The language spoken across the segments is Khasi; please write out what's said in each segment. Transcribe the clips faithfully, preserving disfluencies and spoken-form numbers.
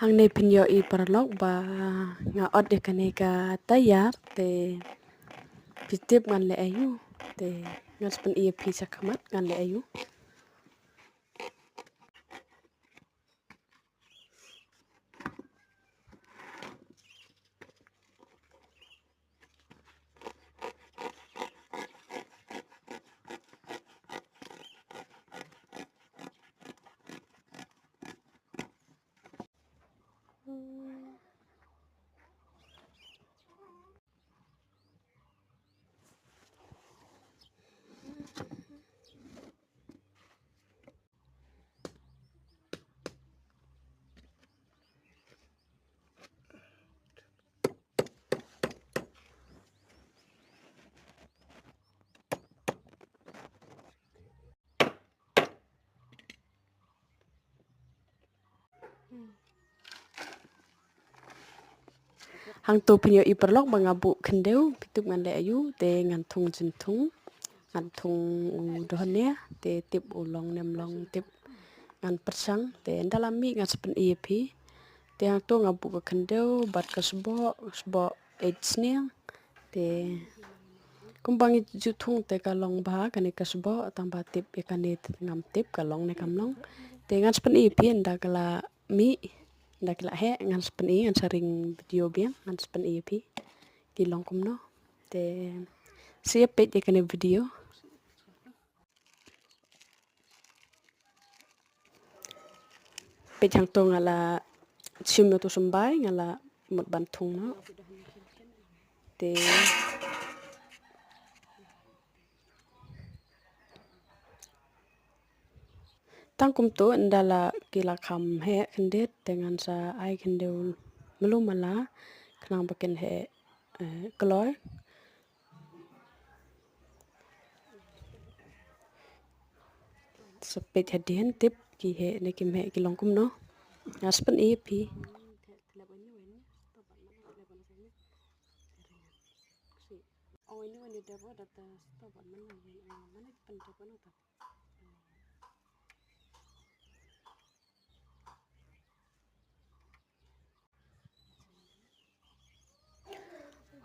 Hangne phin ïohi paralok ba nga ot ïa kane ka tayar te phi tip ngan leh aïu, te ngan sa pyni ïa phi shakhmat ngan leh aïu. Hangto phin ïohi paralok ba nga buh khyndew, phi tip ngan leh aïu, te ngan thung jingthung, ngan thung u dohnya, te tip u long ne ym long tip ngan pyrshang, te ynda la mih ngan sa pyni ïa phi. Te hangto nga buh ka khyndew bad ka sboh, sboh eit sniang. Te kumba ngi ju thung te ka long bha kane ka sboh, tang ba tip ïa kane te ngam tip ka long ne kam long. Te ngan sa pyni ïa phi ynda ka la mih, ynda ki la heh ngan sa pyni, ngan sa ring video biang ngan sa pyni ïa phi ki long kumno. Te sa ïa peit ïa kane video. Peit hangto nga la shim ïa uto u symbai, nga la mut ban thung noh. Te tang kumto ynda la ki la kham heh khyndiat te ngan sa ai khyndew malu mala khnang ba kin heh, eh, kloi. Sa peit hadien tip ki heh ne kim heh, ki long kumno. Nga sa pyni ïa phi.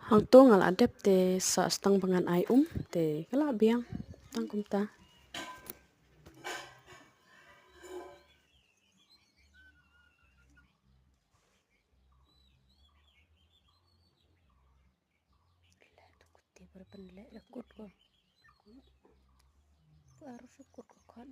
Hangto nga la dep te sa sdang ba ngan ai um te ka la biang tang kumta. Leh tu kut ti bar ban leh leh kut ko. Pu arus kut ko khon.